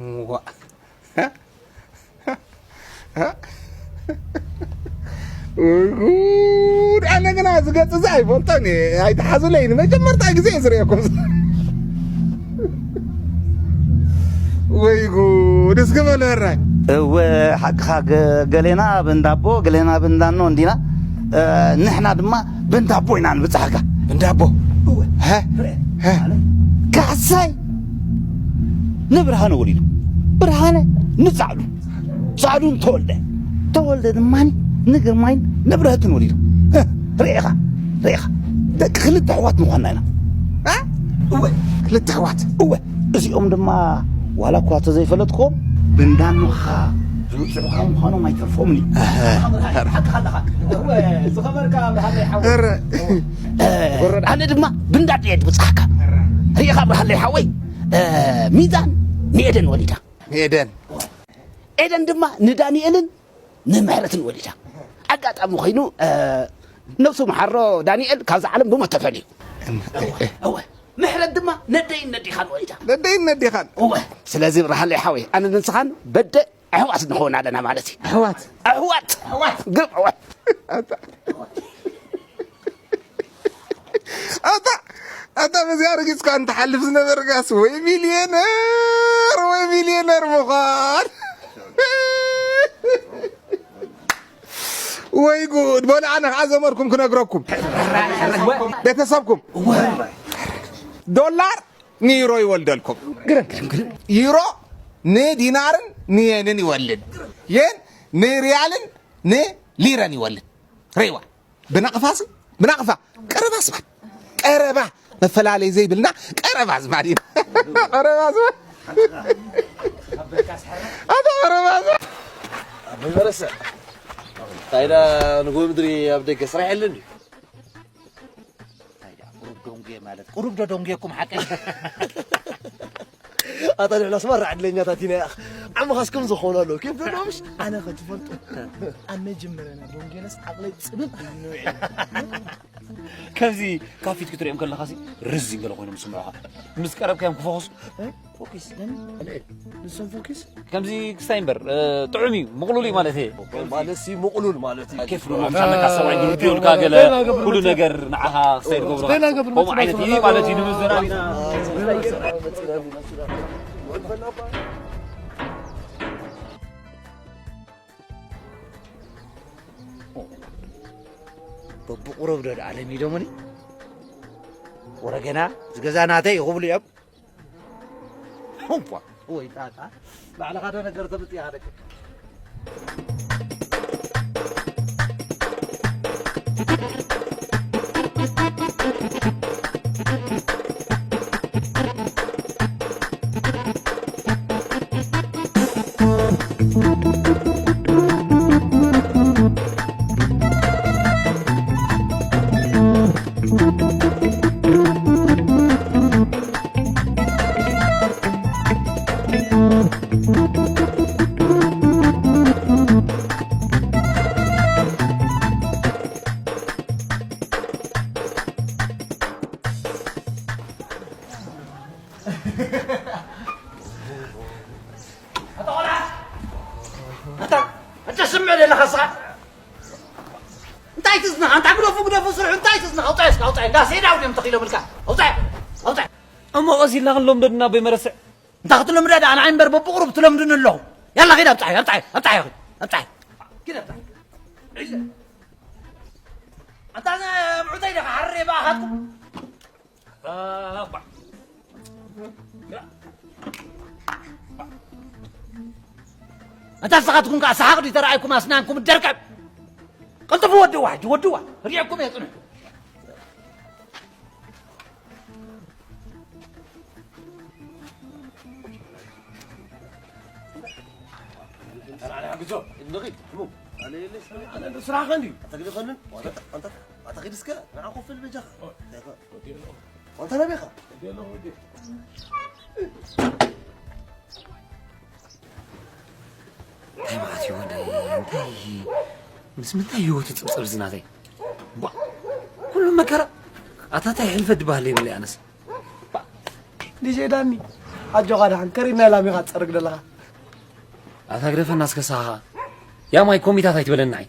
ዋ። ወይ ጉድ! ኣነ ግና እዚ ገጽ እዚ ኣይፈልጦን እየ። ኣይትሓዙለይ፣ ንመጀመርታ ግዜ እየ ዝርእየኩም። ወይ ጉድ! እስኪ በሉ ሕራይ። እወ፣ ሓቅኻ፣ ገ-፣ ገሌና ኣብ እንዳቦ፣ ገሌና ኣብ እንዳኖ እንዲና። እ፣ ንሕና ድማ ብንዳቦ ኢና ንብጽሓካ። ብንዳቦ? እወ። ሀ? ሀ? ካሕሳይ ንብርሃነ ወሊዱ። ብርሃነ ንጻዕዱ። ጻዕዱ ንተወልደ። ተወልደ ድማ ንግርማይን ንብረህትን ወሊዱ። እ፣ ርኤኻ፣ ርኤኻ። ደቂ ክልተ ኣሕዋት ምዃንና ኢና። እ? እወ። ክልተ ኣሕዋት። እወ። እዚኦም ድማ ዋላ እኳ ተዘይፈለጥክዎም፣ ብንዳኖኻ ዝውጽዑኻ ምዃኖም ኣይተርፎምን እዩ። ኣሀ። ሓቅኻ ኣለኻ። እወ፣ ዝኸበርካ ኣብርሃለይ ሓወይ። እረ። እ፣ ኣነ ድማ ብንዳድ እየ ዝብጽሓካ። ርኢኻ ኣብርሃለይ ሓወይ፣ እ፣ ሚዛን ንኤደን ወሊዳ። ንኤደን። ኤደን ድማ ንዳንኤልን ንምሕረትን ወሊዳ። ኣጋጣሚ ኮይኑ፣ እ፣ ነብሱ መሓሮ ዳንኤል ካብዛ ዓለም ብሞት ተፈልዩ። እም፣ እ፣ እ። እወ። ምሕረት ድማ ነደይን ነዲኻን ወሊዳ። ነደይን ነዲኻን። እወ። ስለዚ ብርሃለይ ሓወይ፣ ኣነ ንስኻን በደ ኣሕዋት ንኸውን ኣለና ማለት እዩ። ኣሕዋት። ኣሕዋት። ኣሕዋት። ግርም ኣሕዋት። ኣታ፣ ኣታ፣ ኣታ በዚኣ ረጊጽካ እንትሓልፍ ዝነበርካስ ወይ ሚልዮነር፣ ወይ ሚልዮነር ምዃን። ወይ ጉድ። በሉ ኣነ ከዓ ዘመድኩም ክነግረኩም። ቤተሰብኩም። ዶላር ንዩሮ ይወልደልኩም። ግርም፣ ግርም፣ ግርም። ዩሮ ንዲናርን ንየንን ይወልድ። የን ንሪያልን ንሊረን ይወልድ። ሬዋ ብናቕፋ ሲ ብናቕፋ ቀረባ ኣዝማድ፣ ቀረባ መፈላለይ ዘይብልና ቀረባ ኣዝማድ ኢና። ቀረባ ኣዝማድ። ኣታ ቀረባ ኣዝማድ። ኣቦይ መረሰ፣ እንታይ ዳ ንጎ ምድሪ ኣብ ደገ ስራሕ የለን ድዩ? እንታይ ዳ ቁሩብ ደንጉየ ማለት፣ ቁሩብ ዶ ደንጉየኩም ሓቀይ? ኣታ ንሕናስ ማራ ዕድለኛታት ኢና። ያኽ ዓመኻስ ከም ዝኾኑ ኣለዉ። ኬፍ ዶ ኣለዉ ምሽ? ኣነ ከትፈልጡ፣ ኣብ መጀመርያ ናብ ወንጌለስ ዓቕለይ ጽብብ ኢሉ ንውዒሉ። ከምዚ ካብ ፊት ክትሪኦም ከለኻሲ ርዝን ገለ ኮይኖም ዝስምዑኻ። ምስ ቀረብካዮም ክፈኹሱ። እ? ፎኪስ፣ ለምን? ንሶም ፎኪስ? ከምዚ ክስታይ እምበር፣ እ፣ ጥዑም እዩ፣ ምቕሉል እዩ ማለት እየ። ማለትሲ ምቕሉል ማለት እዩ። ኬፍ ዶ ምሳነካ ሰብኣይ ግርም ዲዮልካ ገለ ኩሉ ነገር ንዓኻ ክስታይ ዝገብሩኻ። ከምኡ ዓይነት እዩ ማለት እዩ ንምዝና። በብቑሩብ ዶ ደኣ ለሚዶምኒ? ወረ ገና እዚ ገዛ ናተይ ይኽብሉ እዮም። እኳ ወይ ጣጣ፣ ባዕልኻ ዶ ነገር ተምጽእ ኢኻ ደቂ። ኣታ ቆልዓ! ኣታ፣ ኣታ ስምዕ ዘለኻ ስኻ? እንታይ ትዝንኻ? ኣንታ ግደፉ፣ ግደፉ ስርሑ፣ እንታይ ትዝንኻ? ኣውጻእ እስከ፣ ኣውጻእ። እንዳ ሴዳው ድዮም ተኺሎምልካ? ኣውጻእ፣ ኣውጻእ። እሞ ቀስ ኢልና ክንለምዶ ድና ኣቦይ መረስዕ? እንታ ክትለምዳ ደኣ ንዓይ እምበር በብቑሩብ ትለምዱኒ ኣለኹ። ያላ ኺድ ኣብጻሕ፣ ኣብጻሕ፣ ኣብጻሕ ኺድ፣ ኣብጻሕ። ኪድ ኣብጻሕ። ዒለ። ኣንታ እዛ ምዑተይ ደኻ ሓረር የባኣኻትኩም? ኣባ። ኣንታ ንስኻትኩም ከኣ ሰሓቕ ድዩ ተራእይኩም ኣስናንኩም ደርቀብ? ቀልጥፉ ወድዋ ሕጂ፣ ወድዋ። ሪኤኩም እየ ጽንሑ። ኣነ፣ ኣነ ሓግዞ፣ ንኺድ፣ ሕሙም። ኣነ የለሽ፣ ኣነ፣ ኣነ ስራሕኻ እንድዩ። ኣታ ግደፈንን፣ ኣታ፣ ኣታ፣ ኣታ ኺድ እስከ፣ ንዓ ኮፍ በል በጃኻ። ኣታ ናበይ ኢኻ? እንታይ ማለት እዩ ወደይ? እንታይ? ምስ ምንታይ ህይወቱ ጽብጽብ ዝናተይ? ቧ! ኩሉ መከራ ኣታ ታይ ሕልፈት ድበሃል የብለይ ኣነስ። ባ! ዲጄ ዳኒ፣ ኣጆኻ ደሓን ከሪና ኢላም ኢኻ ትጸርግ ዘለኻ። ኣታ ግደፈና እስከ ሳኻ። ያ ማይ ኮሚታት ኣይትበለኒ ንዓይ።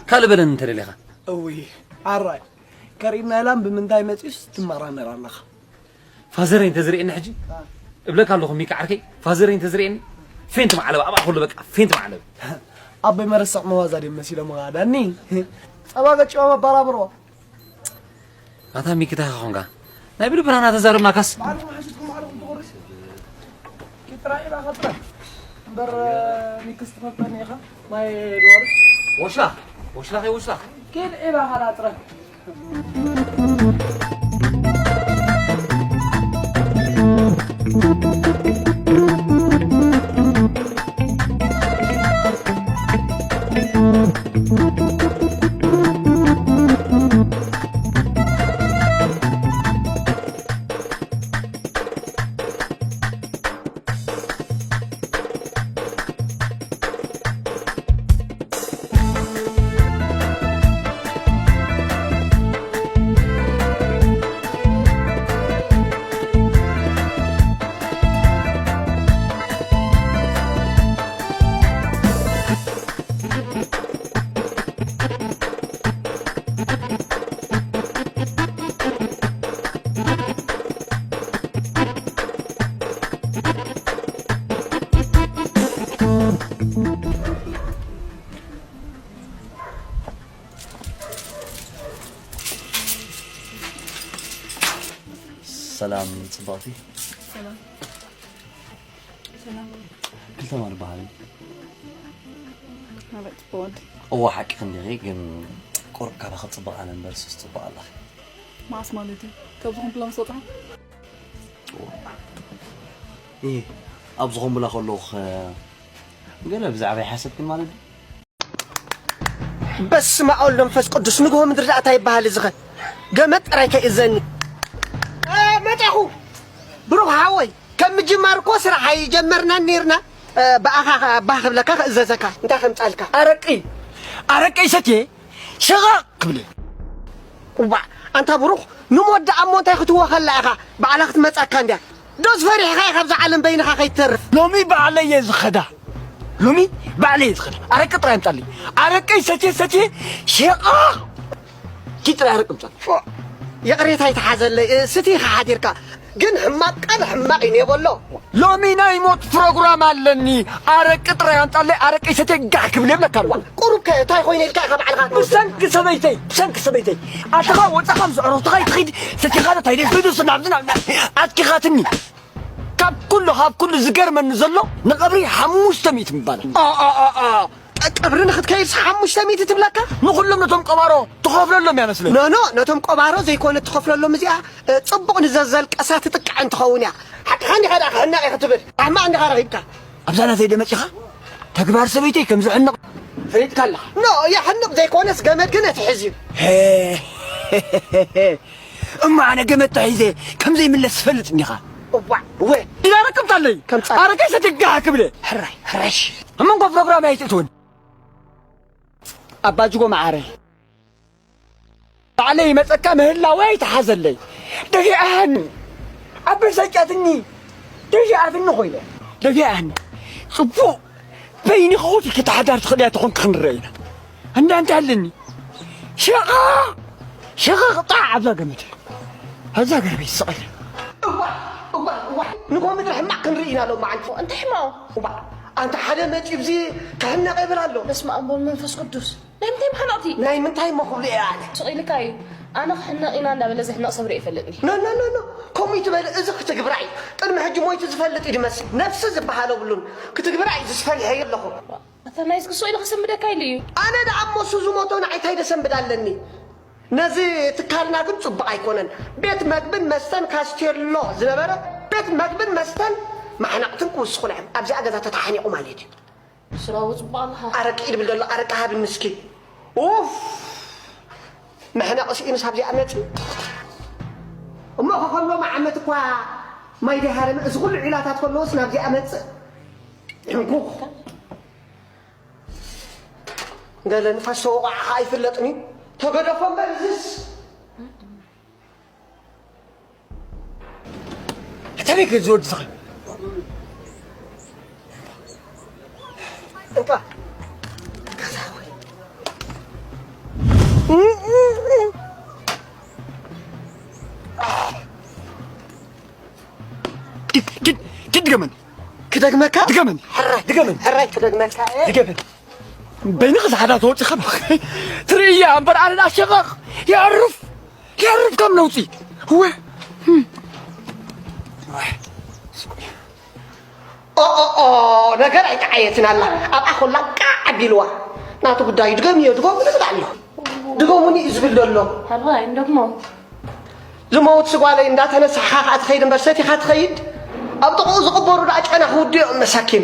ካልእ በለኒ እንተደሊኻ። እውይ፣ ኣራይ። ከሪና ኢላም ብምንታይ መጺኡስ ትመራመር ኣለኻ? ፋዘረይ እንተዝርእየኒ ሕጂ? አ። እብለካ ኣለኹ ሚካ ዓርከይ፣ ፋዘረይ እንተዝርእየኒ ፌንት ማዕለብ፣ ኣብኣ ኩሉ በቃ ፌንት ማዕለብ። ኣቦይ መረሳዕ መዋዛ ድዮም መሲሎም ዳኒ? ጸባ ገጭቦም ኣባራብርዎ። ኣታ ሚኪ፣ እንታይ ኾንካ? ናይ ብልብና እናተዛረብናካስ። ባዕልኹም ሓሲብኩም ባዕልኹም ትኾርዩ። ኪድ ጥራይ ኢላ ኸጥረ። እምበር፣ ሚኪስ ትፈልጠኒ ኢኻ። ናይ ድዋር። ወሽላ፣ ወሽላ፣ ከይ ወሽላ። ኪድ ኢላ ኸዳ ጥረ። ሰላም ጽብቕቲ። ሰላም። ሰላም። ክልተ ማር በሃሊ። ኣበይ ጽቡቕ ወዲ? እዋ ሓቂ ክንዲኺ፣ ግን ቁሩብ ካባኺ ጽቡቕ ኣነ እምበር ሱስ ጽቡቕ ኣለኺ። መዓስ ማለት እዩ? ካብዚ ኩምፕላ ምስ ወጽኣ? እይ፣ ኣብዚ ኹምብላ ከለኹ ኸ ገለ ብዛዕባ ይሓሰብክን ማለት ድዩ? በስመ ኣብ ወወልድ ወመንፈስ ቅዱስ፣ ንግሆ ምድሪ ደኣ እንታይ ይበሃል እዚ ኸ? ገመድ ጥራይ ከይእዘኒ። እ፣ መጻኹ። ብሩኽ ሓወይ፣ ከም ምጅማር እኮ ስራሕ ኣይጀመርናን ኔርና። እ፣ ብኣኻ ኸ፣ ባህ ክብለካ ክእዘዘካ። እንታይ ከምጻልካ? ኣረቂ። ኣረቂ ሰትየ፣ ሸቓቕ ክብል። እዋእ፣ ኣንታ ብሩኽ፣ ንሞት ደኣ እሞ እንታይ ክትወኸላ ኢኻ? ባዕላ ክትመጻካ እንድያ። ዶስ ፈሪሕኻ ኢኻ ኣብዛ ዓለም በይንኻ ከይትተርፍ? ሎሚ ባዕለይ እየ ዝኸዳ። ሎሚ ባዕለይ እየ ዝኸዳ። ኣረቂ ጥራይ ኣምጻለይ። ኣረቀይ ሰትየ ሰትየ ሸቓቕ። ኪድ ጥራይ ኣረቂ ኣምጻለይ። ፎእ፣ ይቕሬታ ይትሓዘለይ፣ እ፣ ስትይኻ ሓዲርካ። ግን ሕማቕ ቃል ሕማቕ እዩ ኔበሎ። ሎሚ ናይ ሞት ፕሮግራም ኣለኒ። ኣረቂ ጥራይ ኣምጻለይ፣ ኣረቀይ ሰትየ ጋሕ ክብል እብለካ ኣለኹ። ቁሩብ ከ እንታይ ኮይነ ኢልካ ኢኻ ባዕልኻ? ብሰንኪ ሰበይተይ፣ ብሰንኪ ሰበይተይ። ኣተኻ ወጻኻ ምስ ኣዕሩኽትኻ ይትኺድ፣ ሰቲኻ ዶ ታይ ደስ ኢሉ ናብዚ ናብ ኣትኪኻትኒ። ካብ ኩሉ፣ ካብ ኩሉ ዝገርመኒ ዘሎ ንቐብሪ ሓሙሽተ ሚእቲ ምባል። ኣ፣ ኣ፣ ኣ፣ ኣ። ቀ-፣ ቀብሪ ንኽትከይድስ ሓሙሽተ ሚእቲ ትብለካ? ንኹሎም ነቶም ቀባሮ ትኸፍለሎም እያ መስለኒ። ኖ፣ ኖ፣ ነቶም ቀባሮ ዘይኮነ ትኸፍለሎም እዚኣ፣ እ፣ ጽቡቕ ንዘዘልቀሳ ትጥቀዐን ትኸውን እያ። ሓቅኻ እንዲኻ ደኣ ክሕነቕ እየ ክትብል። ኣሕማቕ እንዲኻ ረኺብካ። ኣብዛ ናተይ ዶ መጺኻ? ተግባር ሰበይተይ ከም ዝሕነቕ ፈሊጥካ ኣለኻ። ኖ፣ የሕንቕ ዘይኮነስ ገመድ ግን ኣትሒዝ እዩ። ሄ፣ እሞ ኣነ ገመድ ተሒዘ ከም ዘይምለስ ትፈልጥ እንዲኻ። እዋእ፣ እወ። ኢላ ረከብታለይ። ከምጻ- ኣረገ ሰትጋህ ክብለ። ሕራይ፣ ሕራሽ። ኣብ መንጎ ፕሮግራም ኣይትእትውን። ኣባ ጅጎ መዓረይ። ባዕለይ ይመጸካ ምህላወይ ኣይትሓዘለይ። ደፊኣሃኒ። ኣበሳጫትኒ። ደፊኣትኒ ኮይነ። ደፊኣሃኒ። ጽቡቕ። በይኒ ከውቲ ክትሓዳር ትኽእል እያ ተኾንክ ክንረአ ኢና። እንዳ እንታይ ኣለኒ? ሸቓ-፣ ሸቓቕ ጣዕ ኣብዛ ገመድ። ኣብዛ ገረበይ ትስቐል። እዋ፣ እዋ፣ እዋ። ንጎ ምድሪ ሕማቕ ክንርኢ ኢና ሎማዓንቲ። እንታይ ሕማቕ? እዋ፣ ኣንታ ሓደ መጺኡ ብዚ ክሕነቕ ይብል ኣሎ። በስመ ኣብ ወወልድ ወመንፈስ ቅዱስ። ናይ ምንታይ መሕነቕቲ? ናይ ምንታይ እሞ ክብሉ እየ ኣነ? ስቕ ኢልካ እዩ። ኣነ ክሕነቕ ኢና እንዳበለ ዝሕነቕ ሰብ ርእየ ይፈልጥኒ። ኖ፣ ኖ፣ ኖ፣ ኖ። ከምኡ ይትበል፣ እዚ ክትግብራ እዩ። ቅድሚ ሕጂ ሞይቱ ዝፈልጥ እዩ ዝመስል። ነፍሲ ዝበሃል የብሉን። ክትግብራ እዩ ዝስፈርሐ ኣለኹ። ኣታ ናይስ ክሶ ኢሉ ክሰንብደካ ኢሉ እዩ። ኣነ ደኣ እሞ እሱ ዝሞቶ ንዓይ እንታይ ደሰንብድ ኣለኒ? ነዚ ትካልና ግን ጽቡቕ ኣይኮነን። ቤት መግብን መስተን ካስቴሎ ዝነበረ ቤት መግብን መስተን ማሕነቕትን ክውስኹ ንዕም ኣብዚኣ ገዛ ተተሓኒቑ ማለት እዩ። ስራው ጽቡቕ ኣለኻ። ኣረቂ ድብል ዘሎ ኣረቂ ሃብኒ እስኪ። ኡፍ! መሕነቒ ስኢኑስ ኣብዚኣ መጺኡ። እሞ ከከሎ መዓመት እኳ ማይ ደሃረመ፣ እዚ ኩሉ ዒላታት ከለዎስ ናብዚኣ መጽእ። ዕንኩኽ። ገለ ንፋስ ተወቓዕኻ ኣይፍለጥን እዩ። ተገደፎ እምበር እዝስ። ኣታ ቤት ዝወዲ ዝኸ-፣ እንካ። ድገመን። ክደግመካ? ድገመን። ሕራይ ድገመን። ሕራይ ክደግመካ እየ። ድገመን። በይንኺ ዝሓዳ ተወፂኻ ትርእያ እምበር ኣነ ሸቐቕ የዕርፍ የዕርፍ ከም ነውፂ እወ ኦ ኦ ኦ፣ ነገር ኣይተዓየትን ኣላ። ኣብኣ ኮላ ቃዕ ኣቢልዋ። ናቱ ጉዳይ ድገምዮ ድገሙ ንብል ኣሎ። ድገሙኒ እዩ ዝብል ዘሎ። ሕራይ እንደሞ ዝመውት ስጓለይ እንዳተነሳሕኻ ከዓ ትኸይድ እምበር ሰቲኻ ትኸይድ። ኣብ ጥቕኡ ዝቕበሩ ደኣ ጨና ክውድኦም መሳኪን።